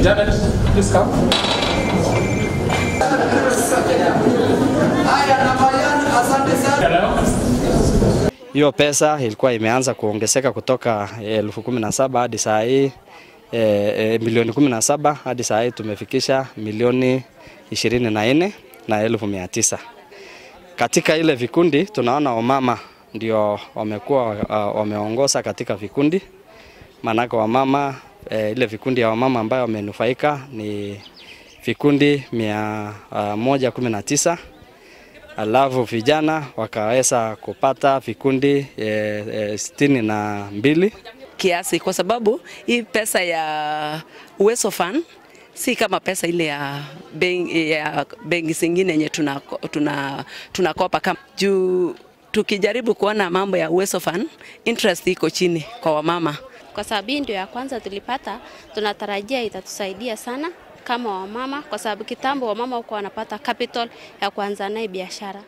Janet, please come. Hiyo pesa ilikuwa imeanza kuongezeka kutoka 17,000 hadi saa hii milioni 17 hadi saa hii tumefikisha milioni 24,900. Katika ile vikundi tunaona wamama ndio wamekuwa wameongoza katika vikundi. Maanake wamama ile vikundi ya wamama ambayo wamenufaika ni vikundi 119. Alafu vijana wakaweza kupata vikundi 62 kiasi, kwa sababu hii pesa ya Uwezo Fund si kama pesa ile ya benki zingine yenye tunakopa kama juu. Tukijaribu kuona mambo ya Uwezo Fund, interest iko chini kwa wamama. Kwa sababu ndio ya kwanza tulipata, tunatarajia itatusaidia sana kama wamama, kwa sababu kitambo wamama wako wanapata capital ya kuanza naye biashara.